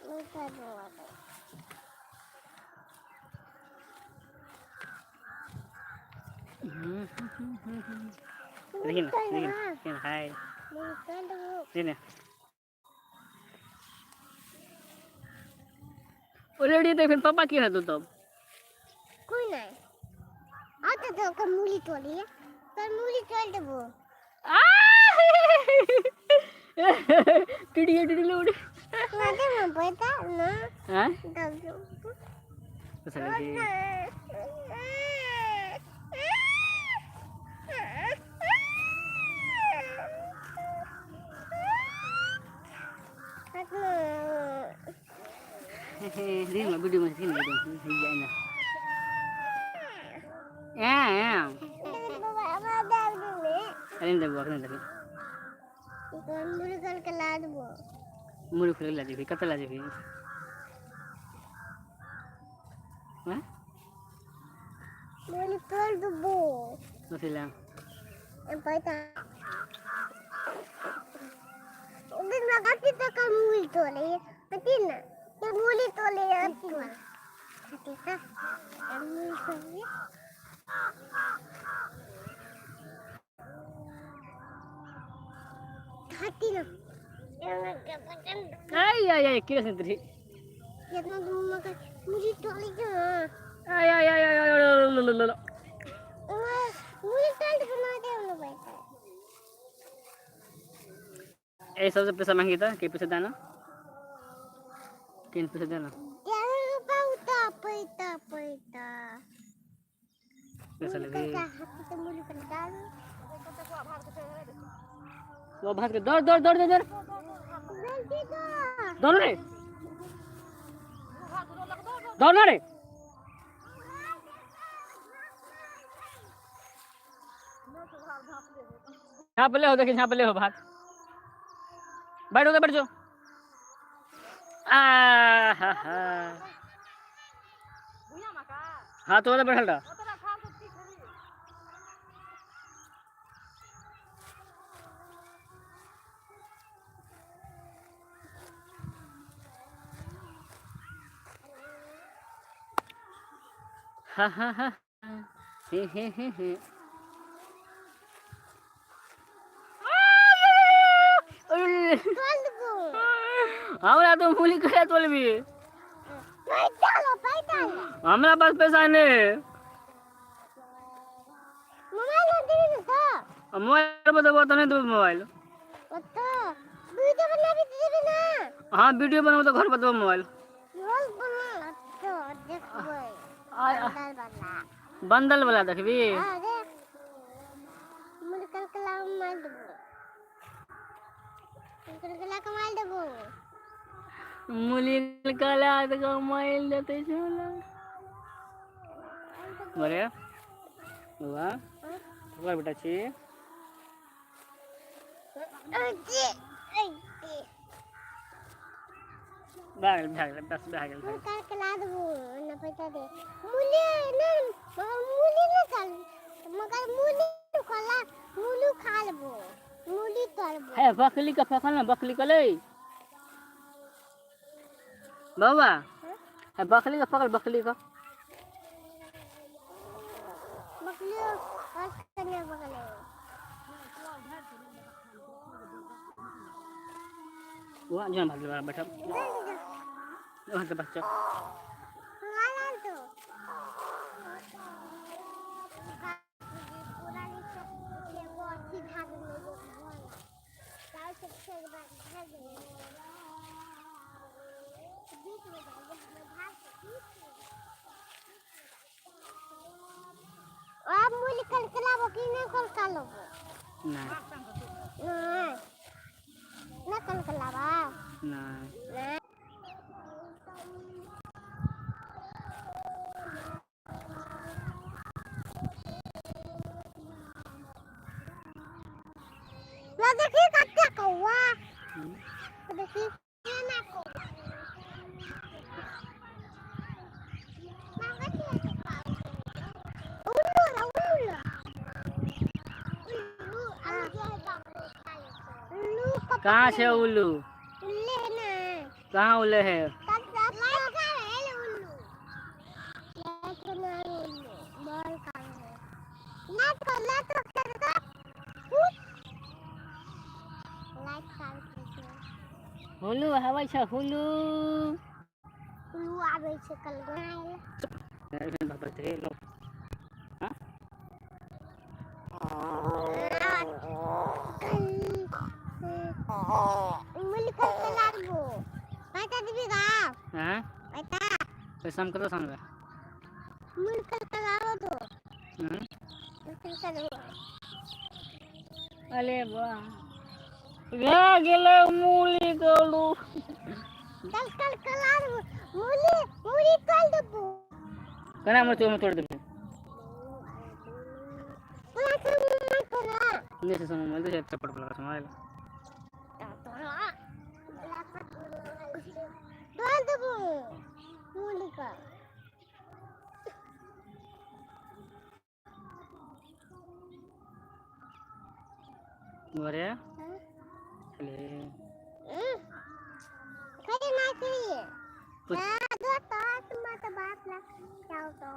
মুড়ি তোল দেবো। देखी ना, देखी ना, देखी ना, हाय। মুড়ি তোল দেবো। देखी ना, उड़ी उड़ी। फिर पापा की हेतौ तब? कोई नहीं आता तो ओकर मूली तोड़ी, तोर मूली तोड़ देबो। टिडी टिडी उड़ी। ना देबो पैसा ना। हाँ। देबो। पैसा लेबही? देखी ना वीडियो में, देखी ना वीडियो में जाए ना। ए अरे देबो, अखने देबो। मुड़ी खोल के ला जेबही? कतऽ ला जेबही? हाँ, कथी ला? मूली तोले मूली। खाती ना। आई आई आई, के सुनत कितना मगर मुझे तोले जो। आई आई आई आई आई। मुझे तोल बना दे हम लोग पैसा। ए सबसे पैसा मांगी था के पैसा देना, किन पैसा देना? रुपया उता पैसा पैसा। पैसा लेबही? हाथी तो मुझे कर डाल। वो भाग के दौड़ दौड़ दौड़ दौड़। जल्दी दो। दौड़ रे, दौड़ ना रे। झाँप ले हो, देखी झाँप ले हो। भाग, बैठ उधर, बैठ जो। आ हा हा। हाँ, तो उधर बैठल रह। हा हा हा, हे हे हे हे। तोल देबो। हमरा तो मूली कहिया तोलबी? पैसा लो, पैसा लो। हमरा पास पैसा नहीं। मोबाइल ना देबी ना तो। मोबाइल पर देबो तो नहीं देबो मोबाइल। तो वीडियो बनाबी देबी ना? हाँ, वीडियो बनाबो तो घर पर देबो मोबाइल। रोल बना तो देखबै। आ बंदल वाला। बंदल वाला देखबी? अरे मुर्गल कला मार देबो, मुर्गल कला कमाल देबो। मूली कला तो कमाइल देते छोला। बरे बउआ, ककर बेटा छी? अरे अरे। भए गेल, भए गेल, बस भए गेल, भए गेल। मुर्गल कला देबो ना, पैसा दे। मूली ना, मगर मूली ना चल, मगर मूली खला, मूली खा लेबो, मूली तोड़बो। है बकली का पकड़ ना, बकली का ले बउआ। है बकली का पकड़, बकली का। बकली और कन्या बकले। वहाँ जो भाग बैठा वहाँ से बच्चा ना कहाँ से उल्लू? कहाँ उल्लू है? हुल्लू आबै छै, हुल्लू उल्लू आबै छै कल। पैसा हम कतो संग अरे वाह गेलै मूली गोलू। कल कल कल मूली मूली तोड़ देबो। केना मर तोड़ देबो? नहीं से समय मिलते चपट लगा समय तोड़ देबो मूली का। अरे खड़ी ना करिए दो तो मत बात ना जाओ तो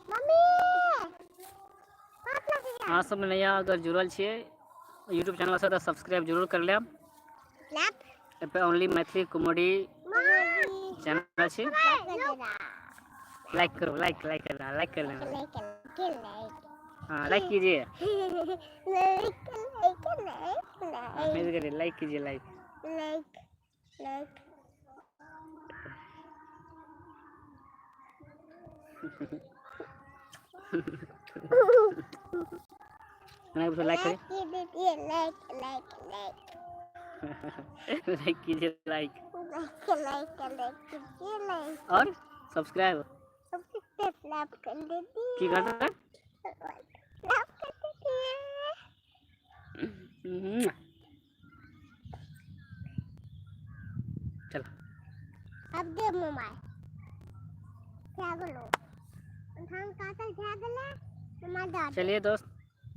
मम्मी बात ना। अहाँ सब नया अगर जुड़ल छियै यूट्यूब चैनल से तो सब्सक्राइब जरूर कर लेब। पे ओनली मैथिली कॉमेडी चैनल छै। लाइक करो, लाइक लाइक करना, लाइक कर लेना, हाँ लाइक कीजिए, लाइक लाइक कीजिए, लाइक लाइक लाइक। लाइक करिए, लाइक लाइक लाइक लाइक कीजिए, लाइक लाइक लाइक कीजिए, लाइक और सब्सक्राइब सब्सक्राइब कर दीजिए। की करता है? कर दीजिए। चलो अब दे मोबाइल क्या बोलो धान काटल जा गेलै मोबाइल। चलिए दोस्त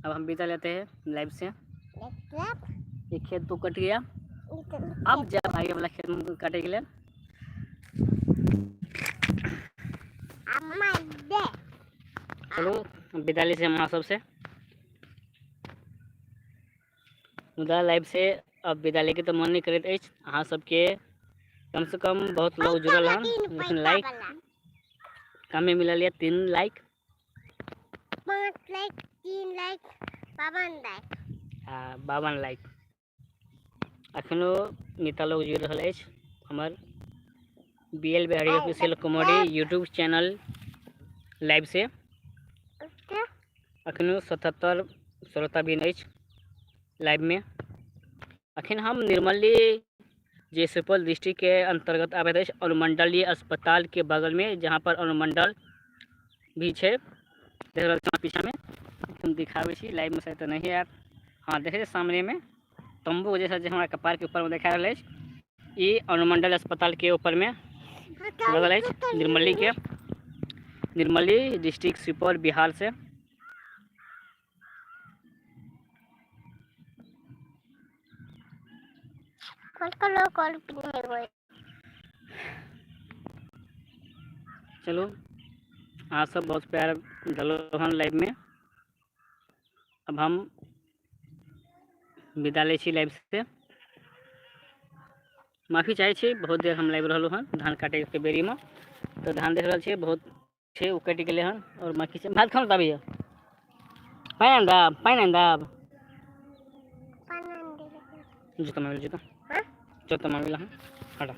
अब हम विदा लेते हैं लाइव से। ये खेत तो कट गया, अब जब आगे वाला खेत में काटे के लिए। चलो विदा ले हम सबसे, मुदा लाइव से अब विदा लेके तो मन नहीं करैत अछि। अहाँ सबके कम से कम बहुत लोग जुड़ल हन, लेकिन लाइक कमे मिलल ये, 3 लाइक, 5 लाइक, 3 लाइक, 52 लाइक, हाँ 52 लाइक। अखनो नेता लोग जुड़ रहल अछि हमर BL Bihari official comedy YouTube channel live से। अखनो 77 श्रोताबिन अछि लाइव में। अखन हम निर्मली जे सुपौल डिस्ट्रिक्ट के अंतर्गत आबैत अछि अनुमंडलीय अस्पताल के बगल में, जहाँ पर अनुमंडल भी छै। देख रहल छी पीछा में हम दिखाबै छी लाइव में, शायद नहीं आयत। हाँ देखे सामने में तंबू जैसा जे हमरा कपार के ऊपर में देखा रहल अछि, ई अनुमंडल अस्पताल के ऊपर में लगल अछि निर्मली के, निर्मली डिस्ट्रिक्ट सुपौल बिहार से। चलो अहाँ सब बहुत प्यार दलो हन लाइव में। अब हम विदा लै छी लाइव से। माफी चाहै छी, बहुत देर हम लाबि रहलहुँ हन धान काटैके बेरीमे। तऽ धान देख रहल छियै बहुत छै, ओ कटि गेलै हन। आओर बाकी छै भात खाउ ने, तभी पानि आनि देब, पानि आनि देब। जूता मांगि, जूता जूता मांगि हन, हटा।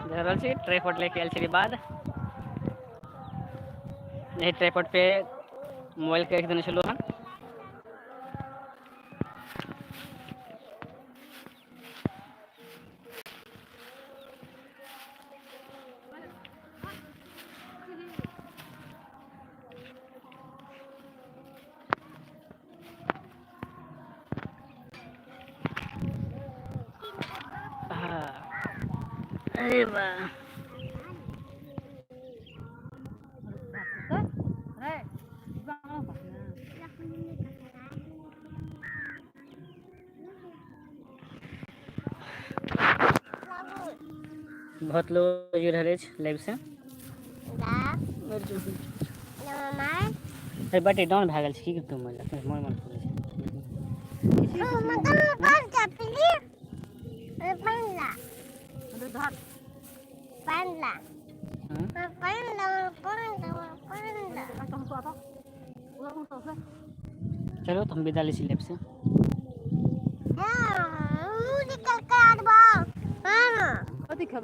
देख रहल छी ट्राइपॉड लेके आयल छलियै बाद, एहि ट्राइपॉड पे मोबाइल के राखि देने छलहुँ हन। हाँ, अरे वाह। बहुत लोग जुड़ रहल अछि लाइव से। अरे बैटरी डाउन भए गेल छै, की करतै मोबाइल, मोन मन करै छै। चलो तो हम विदा लै छी लाइव से। कथी?